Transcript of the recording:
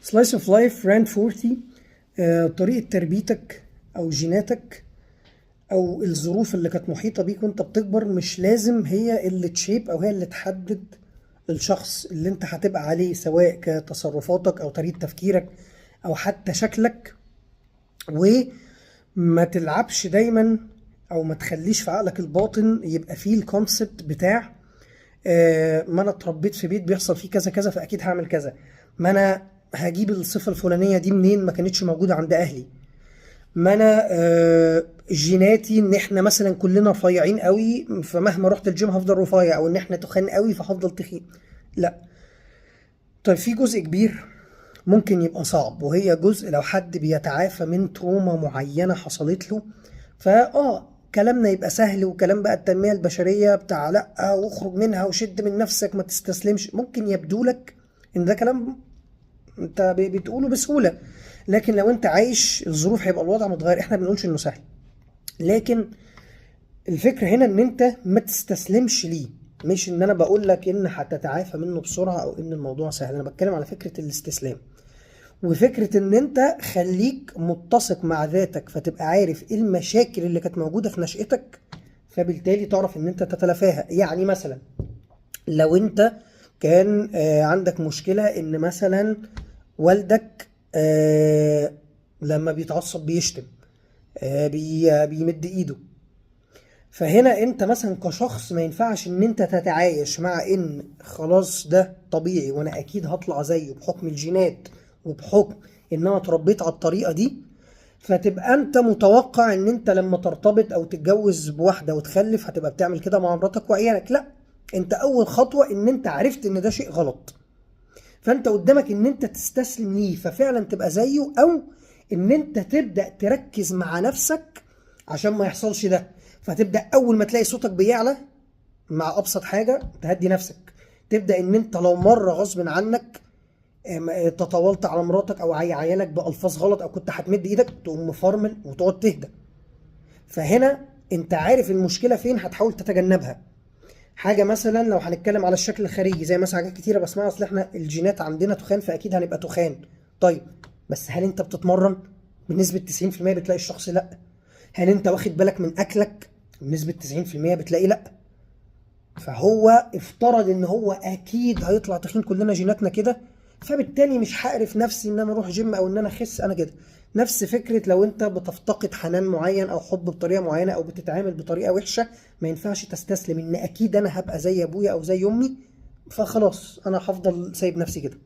Slice of Life rant 40. طريقة تربيتك أو جيناتك أو الظروف اللي كانت محيطة بيك وأنت بتكبر مش لازم هي اللي ت shape أو هي اللي تحدد الشخص اللي أنت هتبقى عليه، سواء كتصرفاتك أو طريقة تفكيرك أو حتى شكلك. وما تلعبش دايما أو ما تخليش في عقلك الباطن يبقى فيه ال concept بتاع ما انا اتربيت في بيت بيحصل فيه كذا كذا فاكيد هعمل كذا، ما انا هجيب الصفة الفلانية دي منين، ما كانتش موجودة عند اهلي، ما انا جيناتي ان احنا مثلا كلنا رفيعين قوي فمهما رحت الجيم هفضل رفيع، او ان احنا تخان قوي فهفضل تخين. لا. طيب، في جزء كبير ممكن يبقى صعب، وهي جزء لو حد بيتعافى من trauma معينة حصلت له، فاه كلامنا يبقى سهل، وكلام بقى التنمية البشرية بتاع لا واخرج منها وشد من نفسك ما تستسلمش، ممكن يبدو لك ان ده كلام انت بتقوله بسهولة، لكن لو انت عايش الظروف هيبقى الوضع متغير. احنا بنقولش انه سهل، لكن الفكرة هنا ان انت ما تستسلمش ليه. مش ان انا بقول لك ان هتتعافى منه بسرعة او ان الموضوع سهل، انا بتكلم على فكرة الاستسلام وفكرة ان انت خليك متسق مع ذاتك، فتبقى عارف ايه المشاكل اللي كانت موجودة في نشأتك، فبالتالي تعرف ان انت تتلافاها. يعني مثلا لو انت كان عندك مشكلة ان مثلا والدك لما بيتعصب بيشتم، بيمد ايده، فهنا انت مثلا كشخص ما ينفعش ان انت تتعايش مع ان خلاص ده طبيعي وانا اكيد هطلع زيه بحكم الجينات وبحكم ان انا اتربيت على الطريقة دي، فتبقى انت متوقع ان انت لما ترتبط او تتجوز بواحدة وتخلف هتبقى بتعمل كده مع مراتك وعيالك. لا، انت اول خطوة ان انت عرفت ان ده شيء غلط، فانت قدامك ان انت تستسلم ليه ففعلا تبقى زيه، او ان انت تبدا تركز مع نفسك عشان ما يحصلش ده. فتبدا اول ما تلاقي صوتك بيعلى مع ابسط حاجة تهدي نفسك، تبدا ان انت لو مرة غصب عنك تطاولت على مراتك او عيالك بالفاظ غلط او كنت هتمد ايدك، تقوم مفرمل وتقعد تهدى. فهنا انت عارف المشكلة فين، هتحاول تتجنبها. حاجة مثلا لو هنتكلم على الشكل الخارجي، زي مثلا حاجات كتيرة بسمعها، اصل احنا الجينات عندنا تخان فاكيد هنبقى تخان. طيب بس هل انت بتتمرن؟ بنسبة 90% بتلاقي الشخص لا. هل انت واخد بالك من اكلك؟ بنسبة 90% بتلاقي لا. فهو افترض ان هو اكيد هيطلع تخين، كلنا جيناتنا كده، فبالتالي مش هقرف نفسي ان انا اروح جيم او ان انا اخس، انا كده. نفس فكرة لو انت بتفتقد حنان معين او حب بطريقة معينة او بتتعامل بطريقة وحشة، ما ينفعش تستسلم ان اكيد انا هبقى زي ابويا او زي امي فخلاص انا هفضل سايب نفسي كده.